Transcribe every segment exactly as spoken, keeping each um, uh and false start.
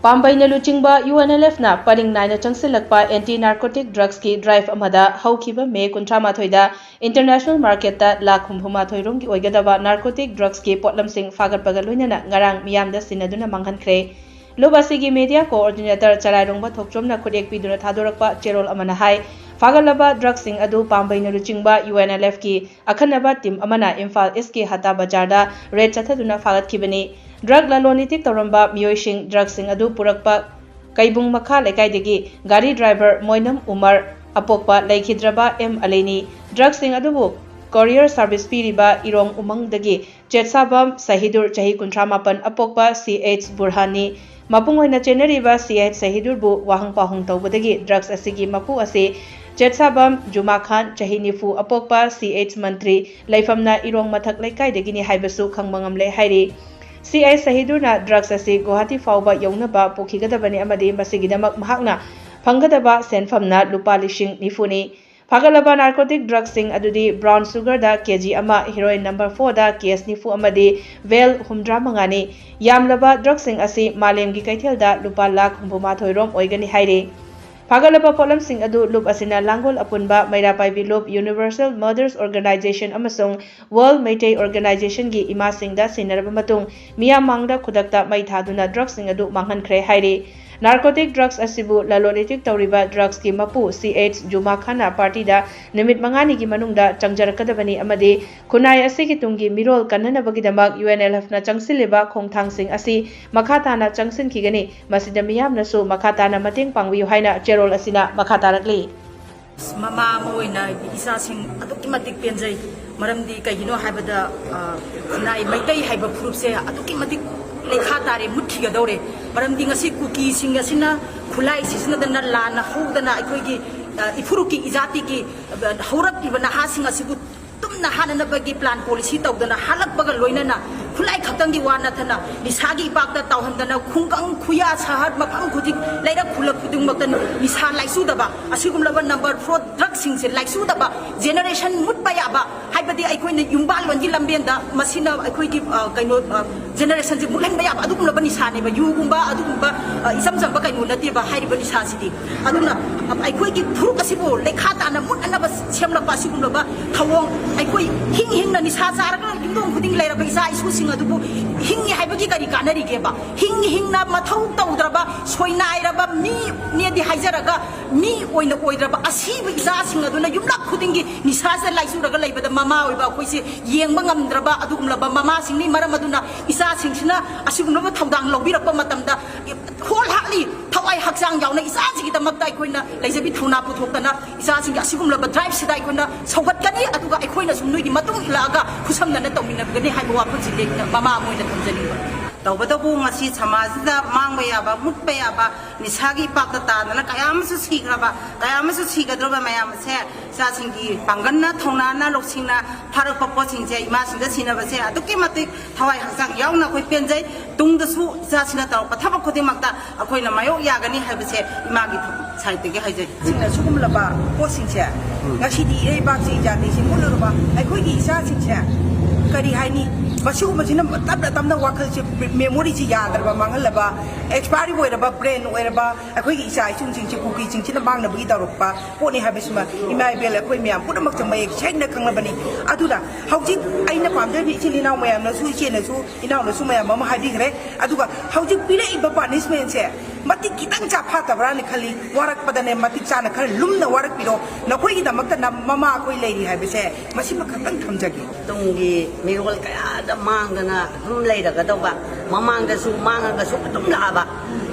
ꯄꯥꯝꯕꯩꯅ ꯂꯨꯆꯤꯡꯕ U N L ꯑꯦꯐꯅ ꯄꯔꯤꯡ ꯅꯥꯏꯅ ꯆꯪꯁꯤꯜꯂꯛꯄ ꯑꯦꯟꯇꯤ ꯅꯥꯔꯀꯣꯇꯤꯛ ꯗ꯭ꯔꯒꯁꯀꯤ ꯗ꯭ꯔꯥꯏꯚ ꯑꯃꯗ ꯍꯧꯈꯤꯕ ꯃꯦ ꯀꯨꯟꯊ꯭ꯔꯥ ꯃꯥꯊꯣꯏꯗ ꯏꯟꯇꯔꯅꯦꯁꯅꯦꯜ ꯃꯥꯔꯀꯦꯠꯇ ꯂꯥꯈ ꯍꯨꯝꯐꯨ ꯃꯥꯊꯣꯏ ꯔꯣꯝꯒꯤ ꯑꯣꯏꯒꯗꯕ ꯅꯥꯔꯀꯣꯇꯤꯛ ꯗ꯭ꯔꯒꯁꯀꯤ ꯄꯣꯠꯂꯝꯁꯤꯡ ꯐꯥꯒꯠꯄꯒ ꯂꯣꯏꯅꯅ ꯉꯔꯥꯡ ꯃꯤꯌꯥꯝꯗ ꯁꯤꯟꯅꯗꯨꯅ ꯃꯥꯡꯍꯟꯈ꯭ꯔꯦ꯫ ꯂꯨꯞ ꯑꯁꯤꯒꯤ ꯃꯦꯗꯤꯌꯥ ꯀꯣꯑꯣꯔꯗꯤꯅꯦꯇꯔ ꯆꯔꯥꯏꯔꯣꯡꯕ ꯊꯣꯛꯆꯣꯝꯅ ꯈꯨꯠꯌꯦꯛ ꯄꯤꯗꯨꯅ ꯊꯥꯗꯣꯔꯛꯄ ꯆꯦꯔꯣꯜ ꯑꯃꯅ ꯍꯥꯏ, ꯐꯥꯒꯠꯂꯕ ꯗ꯭ꯔꯒꯁꯤꯡ ꯑꯗꯨ ꯄꯥꯝꯕꯩꯅ ꯂꯨꯆꯤꯡꯕ ꯌꯨ ꯑꯦꯟ ꯑꯦꯜ ꯑꯦꯐꯀꯤ ꯑꯈꯟꯅꯕ ꯇꯤꯝ ꯑꯃꯅ ꯏꯝꯐꯥꯜ ꯏꯁꯀꯤ ꯍꯇꯥ ꯕꯖꯥꯔꯗ ꯔꯦꯗ ꯆꯠꯊꯗꯨꯅ ꯐꯥꯒꯠꯈꯤꯕꯅꯤ꯫ ꯗ꯭ꯔꯒ ꯂꯂꯣꯟ ꯏꯇꯤꯛ ꯇꯧꯔꯝꯕ ꯃꯤꯑꯣꯏꯁꯤꯡ ꯗ꯭ꯔꯒꯁꯤꯡ ꯑꯗꯨ ꯄꯨꯔꯛꯄ ꯀꯩꯕꯨꯡ ꯃꯈꯥ ꯂꯩꯀꯥꯏꯗꯒꯤ ꯒꯥꯔꯤ ꯗ꯭ꯔꯥꯏꯚꯔ ꯃꯣꯏꯅꯝ ꯎꯃꯔ ꯑꯄꯣꯛꯄ ꯂꯩꯈꯤꯗ꯭ꯔꯕ ꯑꯦꯝ ꯑꯂꯤꯅꯤ꯫ ꯗ꯭ꯔꯒꯁꯤꯡ ꯑꯗꯨꯕꯨ ꯀꯣꯔꯤꯌꯔ ꯁꯥꯔꯚꯤꯁ ꯄꯤꯔꯤꯕ ꯏꯔꯣꯡ ꯎꯃꯪꯗꯒꯤ ꯆꯦꯠꯁꯥꯕꯝ ꯁꯍꯤꯗꯨꯔ ꯆꯍꯤ ꯀꯨꯟꯊ꯭ꯔꯥ ꯃꯥꯄꯟ ꯑꯄꯣꯛꯄ ꯁꯤ ꯑꯩꯆ ꯕꯨꯔꯍꯥꯟꯅꯤ꯫ ꯃꯄꯨꯡ ꯑꯣꯏꯅ ꯆꯦꯟꯅꯔꯤꯕ ꯁꯤ ꯑꯩꯆ ꯁꯍꯤꯗꯨꯔꯕꯨ ꯋꯥꯍꯪ ꯄꯥꯎꯍꯪ ꯇꯧꯕꯗꯒꯤ ꯗ꯭ꯔꯒꯁ ꯑꯁꯤꯒꯤ ꯃꯄꯨ ꯑꯁꯤ ꯆꯦꯠꯁꯥꯕꯝ ꯖꯨꯃꯥ ꯈꯥꯟ ꯆꯍꯤ ꯅꯤꯐꯨ ꯑꯄꯣꯛꯄ ꯁꯤ ꯑꯩꯆ ꯃꯟꯇ꯭ꯔꯤ ꯂꯩꯐꯝꯅ ꯏꯔꯣꯡ ꯃꯊꯛ ꯂꯩꯀꯥꯏꯗꯒꯤꯅꯤ ꯍꯥꯏꯕꯁꯨ ꯈꯪꯕ ꯉꯝꯂꯦ ꯍꯥꯏꯔꯤ꯫ ꯁꯤ ꯑꯩꯆ ꯁꯍꯤꯗꯨꯔꯅ ꯗ꯭ꯔꯒꯁ ꯑꯁꯤ ꯒꯨꯋꯥꯍꯥꯇꯤ ꯐꯥꯎꯕ ꯌꯧꯅꯕ ꯄꯨꯈꯤꯒꯗꯕꯅꯤ ꯑꯃꯗꯤ ꯃꯁꯤꯒꯤꯗꯃꯛ ꯃꯍꯥꯛꯅ ꯐꯪꯒꯗꯕ ꯁꯦꯟꯐꯝꯅ ꯂꯨꯄꯥ ꯂꯤꯁꯤꯡ ꯅꯤꯐꯨꯅꯤ꯫ ꯐꯥꯒꯠꯂꯕ ꯅꯥꯔꯀꯣꯇꯤꯛ ꯗ꯭ꯔꯒꯁꯤꯡ ꯑꯗꯨꯗꯤ ꯕ꯭ꯔꯥꯎꯟ ꯁꯨꯒꯔꯗ ꯀꯦ ꯖꯤ ꯑꯃ, ꯍꯤꯔꯣꯏꯟ ꯅꯝꯕꯔ ꯐꯣꯔꯗ ꯀꯦꯁ ꯅꯤꯐꯨ ꯑꯃꯗꯤ ꯚꯦꯜ ꯍꯨꯝꯗ꯭ꯔꯥ ꯃꯉꯥꯅꯤ꯫ ꯌꯥꯝꯂꯕ ꯗ꯭ꯔꯒꯁꯤꯡ ꯑꯁꯤ ꯃꯥꯂꯦꯝꯒꯤ ꯀꯩꯊꯦꯜꯗ ꯂꯨꯄꯥ ꯂꯥꯈ ꯍꯨꯝꯐꯨ ꯃꯥꯊꯣꯏ ꯔꯣꯝ ꯑꯣꯏꯒꯅꯤ ꯍꯥꯏꯔꯤ꯫ ꯐꯥꯒꯠꯂꯕ ꯄꯣꯠꯂꯝꯁꯤꯡ ꯑꯗꯨ ꯂꯨꯞ ꯑꯁꯤꯅ ꯂꯥꯡꯒꯣꯜ ꯑꯄꯨꯟꯕ, ꯃꯩꯔꯥ ꯄꯥꯏꯕꯤ ꯂꯨꯞ, ꯌꯨꯅꯤꯚꯔꯁꯦꯜ ꯃꯗꯔꯁ ꯑꯣꯔꯒꯅꯥꯏꯖꯦꯁꯟ ꯑꯃꯁꯨꯡ ꯋꯥꯔꯜꯗ ꯃꯩꯇꯩ ꯑꯣꯔꯒꯅꯥꯏꯖꯦꯁꯟꯒꯤ ꯏꯃꯥꯁꯤꯡꯗ ꯁꯤꯟꯅꯔꯕ ꯃꯇꯨꯡ, ꯃꯤꯌꯥꯝ ꯃꯥꯡꯗ ꯈꯨꯗꯛꯇ ꯃꯩ ꯊꯥꯗꯨꯅ ꯗ꯭ꯔꯒꯁꯤꯡ ꯑꯗꯨ ꯃꯥꯡꯍꯟꯈ꯭ꯔꯦ ꯍꯥꯏꯔꯤ꯫ ꯅꯥꯔꯀꯣꯇꯤꯛ ꯗ꯭ꯔꯒꯁ ꯑꯁꯤꯕꯨ ꯂꯂꯣꯟ ꯏꯇꯤꯛ ꯇꯧꯔꯤꯕ ꯗ꯭ꯔꯒꯁꯀꯤ ꯃꯄꯨ ꯁꯤ ꯑꯩꯆ ꯖꯨꯃꯥ ꯈꯥꯟꯅ ꯄꯥꯔꯇꯤꯗ ꯅꯨꯃꯤꯠ ꯃꯉꯥꯅꯤꯒꯤ ꯃꯅꯨꯡꯗ ꯆꯪꯖꯔꯛꯀꯗꯕꯅꯤ ꯑꯃꯗꯤ ꯈꯨꯟꯅꯥꯏ ꯑꯁꯤꯒꯤ ꯇꯨꯡꯒꯤ ꯃꯤꯔꯣꯜ ꯀꯟꯅꯅꯕꯒꯤꯗꯃꯛ ꯌꯨ ꯑꯦꯟ ꯑꯦꯜ ꯑꯦꯐꯅ ꯆꯪꯁꯤꯜꯂꯤꯕ ꯈꯣꯡꯊꯥꯡꯁꯤꯡ ꯑꯁꯤ ꯃꯈꯥ ꯇꯥꯅ ꯆꯪꯁꯤꯟꯈꯤꯒꯅꯤ꯫ ꯃꯁꯤꯗ ꯃꯤꯌꯥꯝꯅꯁꯨ ꯃꯈꯥ ꯇꯥꯅ ꯃꯇꯦꯡ ꯄꯥꯡꯕꯤꯌꯨ ꯍꯥꯏꯅ ꯆꯦꯔꯣꯜ ꯑꯁꯤꯅ ꯃꯈꯥ ꯇꯥꯔꯛꯂꯤ꯫ ꯃꯃꯥ ꯑꯃ ꯑꯣꯏꯅ ꯏꯆꯥꯁꯤꯡ ꯑꯗꯨꯛꯀꯤ ꯃꯇꯤꯛ ꯄꯦꯟꯖꯩ꯫ ꯃꯔꯝꯗꯤ ꯀꯩꯒꯤꯅꯣ ꯍꯥꯏꯕꯗ, ꯑ, ꯈꯨꯟꯅꯥꯏ ꯃꯩꯇꯩ ꯍꯥꯏꯕ ꯐꯨꯔꯨꯞꯁꯦ ꯑꯗꯨꯛꯀꯤ ꯃꯇꯤꯛ ꯂꯩꯈꯥ ꯇꯥꯔꯦ, ꯃꯨꯠꯈꯤꯒꯗꯧꯔꯦ꯫ ꯃꯔꯝꯗꯤ ꯉꯁꯤ ꯀꯨꯀꯤꯁꯤꯡ ꯑꯁꯤꯅ ꯈꯨꯠꯂꯥꯏ ꯁꯤꯖꯤꯟꯅꯗꯅ, ꯂꯥꯟꯅ ꯍꯧꯗꯅ ꯑꯩꯈꯣꯏꯒꯤ, ꯑ, ꯏꯐꯨꯔꯨꯞꯀꯤ ꯏꯖꯥꯇꯤꯒꯤ, ꯑ, ꯍꯧꯔꯛꯂꯤꯕ ꯅꯍꯥꯁꯤꯡ ꯑꯁꯤꯕꯨ ꯇꯨꯝꯅ ꯍꯥꯠꯅꯅꯕꯒꯤ ꯄ꯭ꯂꯥꯟ ꯄꯣꯂꯤꯁꯤ ꯇꯧꯗꯅ ꯍꯥꯠꯂꯛꯄꯒ ꯂꯣꯏꯅꯅ ꯈꯨꯠꯂꯥꯏ ꯈꯛꯇꯪꯒꯤ ꯋꯥ ꯅꯠꯇꯅ ꯅꯤꯁꯥꯒꯤ ꯏꯄꯥꯛꯇ ꯇꯥꯎꯍꯟꯗꯅ ꯈꯨꯡꯒꯪ, ꯈꯨꯌꯥ, ꯁꯍꯔ, ꯃꯐꯝ ꯈꯨꯗꯤꯡ, ꯂꯩꯔꯛ ꯈꯨꯜꯂꯛ ꯈꯨꯗꯤꯡꯃꯛꯇ ꯅꯤꯁꯥ ꯂꯥꯏꯆꯨꯗꯕ, ꯑꯁꯤꯒꯨꯝꯂꯕ ꯅꯝꯕꯔ ꯐꯣꯔ ꯗ꯭ꯔꯒꯁꯤꯡꯁꯦ ꯂꯥꯏꯆꯨꯗꯕ ꯖꯦꯅꯦꯔꯦꯁꯟ ꯃꯨꯠꯄ ꯌꯥꯕ ꯍꯥꯏꯕꯗꯤ ꯑꯩꯈꯣꯏꯅ ꯌꯨꯝꯕꯥꯜꯂꯣꯟꯒꯤ ꯂꯝꯕꯦꯟꯗ ꯃꯁꯤꯅ ꯑꯩꯈꯣꯏꯒꯤ, ꯑ, ꯀꯩꯅꯣ, ꯑ, ꯖꯦꯅꯦꯔꯦꯁꯟꯁꯦ ꯃꯨꯠꯍꯟꯕ ꯌꯥꯕ ꯑꯗꯨꯒꯨꯝꯂꯕ ꯅꯤꯁꯥꯅꯦꯕ꯫ ꯌꯨꯒꯨꯝꯕ ꯑꯗꯨꯒꯨꯝꯕ, ꯑ, ꯏꯆꯝ ꯆꯝꯕ ꯀꯩꯅꯣ ꯅꯠꯇꯦꯕ ꯍꯥꯏꯔꯤꯕ ꯅꯤꯁꯥꯁꯤꯗꯤ꯫ ꯑꯗꯨꯅ, ꯑ, ꯑꯩꯈꯣꯏꯒꯤ ꯐꯨꯔꯨꯞ ꯑꯁꯤꯕꯨ ꯂꯩꯈꯥ ꯇꯥꯅ ꯃꯨꯠꯍꯟꯅꯕ ꯁꯦꯝꯂꯛꯄ ꯑꯁꯤꯒꯨꯝꯂꯕ ꯊꯧꯑꯣꯡ, ꯑꯩꯈꯣꯏ ꯍꯤꯡ ꯍꯤꯡꯅ ꯅꯤꯁꯥ ꯆꯥꯔꯒ ꯌꯨꯝꯊꯣꯡ ꯈꯨꯗꯤꯡ ꯂꯩꯔꯕ ꯏꯆꯥ ꯏꯁꯨꯁꯤꯡ ꯑꯗꯨꯕꯨ ꯍꯤꯡꯉꯤ ꯍꯥꯏꯕꯒꯤ ꯀꯔꯤ ꯀꯥꯟꯅꯔꯤꯒꯦꯕ? ꯍꯤꯡ ꯍꯤꯡꯅ ꯃꯊꯧ ꯇꯧꯗ꯭ꯔꯕ, ꯁꯣꯏꯅꯥꯏꯔꯕ ꯃꯤꯅꯦꯗꯤ ꯍꯥꯏꯖꯔꯒ, ꯃꯤ ꯑꯣꯏꯅ ꯑꯣꯏꯗ꯭ꯔꯕ ꯑꯁꯤꯕ ꯏꯆꯥꯁꯤꯡ ꯑꯗꯨꯅ ꯌꯨꯝꯂꯛ ꯈꯨꯗꯤꯡꯒꯤ ꯅꯤꯁꯥꯁꯤꯗ ꯂꯥꯏꯆꯨꯔꯒ ꯂꯩꯕꯗ ꯃꯃꯥ ꯑꯣꯏꯕ ꯑꯩꯈꯣꯏꯁꯦ ꯌꯦꯡꯕ ꯉꯝꯗ꯭ꯔꯕ ꯑꯗꯨꯒꯨꯝꯂꯕ ꯃꯃꯥꯁꯤꯡꯅꯤ꯫ ꯃꯔꯝ ꯑꯗꯨꯅ ꯏꯆꯥꯁꯤꯡꯁꯤꯅ ꯑꯁꯤꯒꯨꯝꯂꯕ ꯊꯧꯗꯥꯡ ꯂꯧꯕꯤꯔꯛꯄ ꯃꯇꯝꯗ wholeheartedly, ꯊꯋꯥꯏ ꯍꯛꯆꯥꯡ ꯌꯥꯎꯅ ꯏꯆꯥꯁꯤꯡꯒꯤꯗꯃꯛꯇ ꯑꯩꯈꯣꯏꯅ ꯂꯩꯖꯕꯤ ꯊꯧꯅꯥ ꯄꯨꯊꯣꯛꯇꯅ ꯏꯆꯥꯁꯤꯡꯒꯤ ꯑꯁꯤꯒꯨꯝꯂꯕ ꯗ꯭ꯔꯥꯏꯕꯁꯤꯗ ꯑꯩꯈꯣꯏꯅ ꯁꯧꯒꯠꯀꯅꯤ, ꯑꯗꯨꯒ ꯑꯩꯈꯣꯏꯅꯁꯨ ꯅꯣꯏꯒꯤ ꯃꯇꯨꯡ ꯏꯜꯂꯛꯑꯒ ꯈꯨꯠꯁꯝꯅꯅ ꯇꯧꯃꯤꯟꯅꯒꯅꯤ ꯍꯥꯏꯕ ꯋꯥꯐꯝꯁꯤꯗꯤ ꯑꯩꯅ ꯃꯃꯥ ꯑꯃ ꯑꯣꯏꯅ ꯊꯝꯖꯅꯤꯡꯕ꯫ ꯇꯧꯕꯇꯕꯨ ꯉꯁꯤ ꯁꯃꯥꯖꯁꯤꯗ ꯃꯥꯡꯕ ꯌꯥꯕ, ꯃꯨꯠꯄ ꯌꯥꯕ, ꯅꯤꯁꯥꯒꯤ ꯏꯄꯥꯛꯇ ꯇꯥꯗꯅ ꯀꯌꯥ ꯑꯃꯁꯨ ꯁꯤꯈ꯭ꯔꯕ, ꯀꯌꯥ ꯑꯃꯁꯨ ꯁꯤꯒꯗꯧꯔꯕ ꯃꯌꯥꯝ ꯑꯁꯦ ꯏꯆꯥꯁꯤꯡꯒꯤ ꯄꯥꯡꯒꯜꯅ, ꯊꯧꯅꯥꯅ, ꯂꯧꯁꯤꯡꯅ ꯐꯥꯔꯛꯄ ꯄꯣꯠꯁꯤꯡꯁꯦ ꯏꯃꯥꯁꯤꯡꯗ ꯁꯤꯟꯅꯕꯁꯦ ꯑꯗꯨꯛꯀꯤ ꯃꯇꯤꯛ ꯊꯋꯥꯏ ꯍꯛꯆꯥꯡ ꯌꯥꯎꯅ ꯑꯩꯈꯣꯏ ꯄꯦꯟꯖꯩ꯫ ꯇꯨꯡꯗꯁꯨ ꯏꯆꯥꯁꯤꯡꯅ ꯇꯧꯔꯛꯄ ꯊꯕꯛ ꯈꯨꯗꯤꯡꯃꯛꯇ ꯑꯩꯈꯣꯏꯅ ꯃꯥꯌꯣꯛ ꯌꯥꯒꯅꯤ ꯍꯥꯏꯕꯁꯦ ꯏꯃꯥꯒꯤ ꯁꯥꯏꯠꯇꯒꯤ ꯍꯥꯏꯖꯔꯤ꯫ ꯁꯤꯡꯅ ꯁꯤꯒꯨꯝꯂꯕ ꯄꯣꯠꯁꯤꯡꯁꯦ ꯉꯁꯤꯗꯤ ꯏꯔꯩꯕꯥꯛꯁꯤ ꯖꯥꯇꯤꯁꯤ ꯃꯨꯠꯂꯨꯔꯕ ꯑꯩꯈꯣꯏꯒꯤ ꯏꯆꯥꯁꯤꯡꯁꯦ ꯀꯔꯤ ꯍꯥꯏꯅꯤ? ꯃꯁꯤꯒꯨꯝꯕꯁꯤꯅ ꯇꯞꯅ ꯇꯞꯅ ꯋꯥꯈꯜꯁꯦ, ꯃꯦꯃꯣꯔꯤꯁꯤ ꯌꯥꯗ꯭ꯔꯕ, ꯃꯥꯡꯍꯜꯂꯕ, ꯑꯦꯛꯁꯄꯥꯌꯔꯤ ꯑꯣꯏꯔꯕ ꯕ꯭ꯔꯦꯟ ꯑꯣꯏꯔꯕ ꯑꯩꯈꯣꯏꯒꯤ ꯏꯆꯥ ꯏꯁꯨꯁꯤꯡꯁꯦ ꯀꯨꯀꯤꯁꯤꯡꯁꯤꯅ ꯃꯥꯡꯅꯕꯒꯤ ꯇꯧꯔꯛꯄ ꯄꯣꯠꯅꯤ ꯍꯥꯏꯕꯁꯤꯃ ꯏꯃꯥ ꯏꯕꯦꯜ ꯑꯩꯈꯣꯏ ꯃꯌꯥꯝ ꯄꯨꯝꯅꯃꯛꯁꯦ ꯃꯌꯦꯛ ꯁꯦꯡꯅ ꯈꯪꯂꯕꯅꯤ꯫ ꯑꯗꯨꯅ ꯍꯧꯖꯤꯛ ꯑꯩꯅ ꯄꯥꯝꯖꯔꯤꯕ ꯏꯆꯤꯜ ꯏꯅꯥꯎ ꯃꯌꯥꯝꯅꯁꯨ, ꯏꯆꯦꯅꯁꯨ, ꯏꯅꯥꯎꯅꯁꯨ ꯃꯌꯥꯝ ꯑꯃ ꯍꯥꯏꯕꯤꯈ꯭ꯔꯦ꯫ ꯑꯗꯨꯒ ꯍꯧꯖꯤꯛ ꯄꯤꯔꯛꯏꯕ ꯄꯥꯅꯤꯁꯃꯦꯟꯁꯦ ꯃꯇꯤꯛ ꯈꯤꯇꯪ ꯆꯥ ꯐꯥꯠꯇꯕ꯭ꯔꯥꯅ ꯈꯜꯂꯤ꯫ ꯋꯥꯔꯛꯄꯗꯅꯦ ꯃꯇꯤꯛ ꯆꯥꯅ ꯈꯔ ꯂꯨꯝꯅ ꯋꯥꯔꯛꯄꯤꯔꯣ꯫ ꯅꯈꯣꯏꯒꯤꯗꯃꯛꯇ ꯅ-, ꯃꯃꯥ ꯑꯩꯈꯣꯏ ꯂꯩꯔꯤ ꯍꯥꯏꯕꯁꯦ ꯃꯁꯤꯃ ꯈꯛꯇꯪ ꯊꯝꯖꯒꯦ꯫ ꯇꯨꯡꯒꯤ ꯃꯤꯔꯣꯜ ꯀꯌꯥꯗ ꯃꯥꯡꯗꯅ ꯑꯗꯨꯝ ꯂꯩꯔꯒꯗꯧꯕ, ꯃꯃꯥꯡꯗꯁꯨ ꯃꯥꯡꯉꯒꯁꯨ ꯑꯗꯨꯝ ꯂꯥꯛꯑꯕ,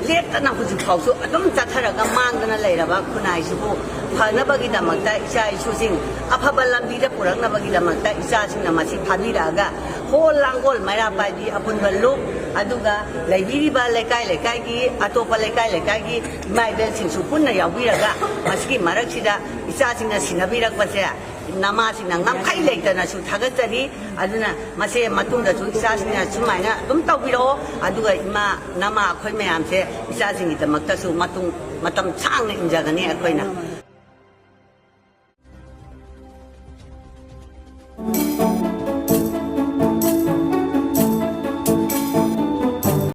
ꯂꯦꯞꯇꯅ ꯍꯧꯖꯤꯛꯐꯥꯎꯁꯨ ꯑꯗꯨꯝ ꯆꯠꯊꯔꯒ ꯃꯥꯡꯗꯅ ꯂꯩꯔꯕ ꯈꯨꯟꯅꯥꯏꯁꯤꯕꯨ ꯐꯅꯕꯒꯤꯗꯃꯛꯇ, ꯏꯆꯥ ꯏꯁꯨꯁꯤꯡ ꯑꯐꯕ ꯂꯝꯕꯤꯗ ꯄꯨꯔꯛꯅꯕꯒꯤꯗꯃꯛꯇ ꯏꯆꯥꯁꯤꯡꯅ ꯃꯁꯤ ꯐꯥꯕꯤꯔꯛꯑꯒ ꯍꯣꯜ ꯂꯥꯡꯒꯣꯜ ꯃꯩꯔꯥ ꯄꯥꯏꯕꯤ ꯑꯄꯨꯟꯕ ꯂꯨꯞ, ꯑꯗꯨꯒ ꯂꯩꯕꯤꯔꯤꯕ ꯂꯩꯀꯥꯏ ꯂꯩꯀꯥꯏꯒꯤ, ꯑꯇꯣꯞꯄ ꯂꯩꯀꯥꯏ ꯂꯩꯀꯥꯏꯒꯤ ꯏꯃꯥ ꯏꯕꯦꯜꯁꯤꯡꯁꯨ ꯄꯨꯟꯅ ꯌꯥꯎꯕꯤꯔꯒ ꯃꯁꯤꯒꯤ ꯃꯔꯛꯁꯤꯗ ꯏꯆꯥꯁꯤꯡꯅ ꯁꯤꯟꯅꯕꯤꯔꯛꯄꯁꯦ ꯅꯃꯥꯁꯤꯡꯅ ꯉꯝꯈꯩ ꯂꯩꯇꯅꯁꯨ ꯊꯥꯒꯠꯆꯔꯤ꯫ ꯑꯗꯨꯅ ꯃꯁꯦ ꯃꯇꯨꯡꯗꯁꯨ ꯏꯆꯥꯁꯤꯡꯅ ꯁꯨꯃꯥꯏꯅ ꯑꯗꯨꯝ ꯇꯧꯕꯤꯔꯛꯑꯣ꯫ ꯑꯗꯨꯒ ꯏꯃꯥ, ꯅꯃꯥ ꯑꯩꯈꯣꯏ ꯃꯌꯥꯝꯁꯦ ꯏꯆꯥꯁꯤꯡꯒꯤꯗꯃꯛꯇꯁꯨ ꯃꯇꯨꯡ ꯃꯇꯝ ꯁꯥꯡꯅ ꯏꯟꯖꯒꯅꯤ ꯑꯩꯈꯣꯏꯅ꯫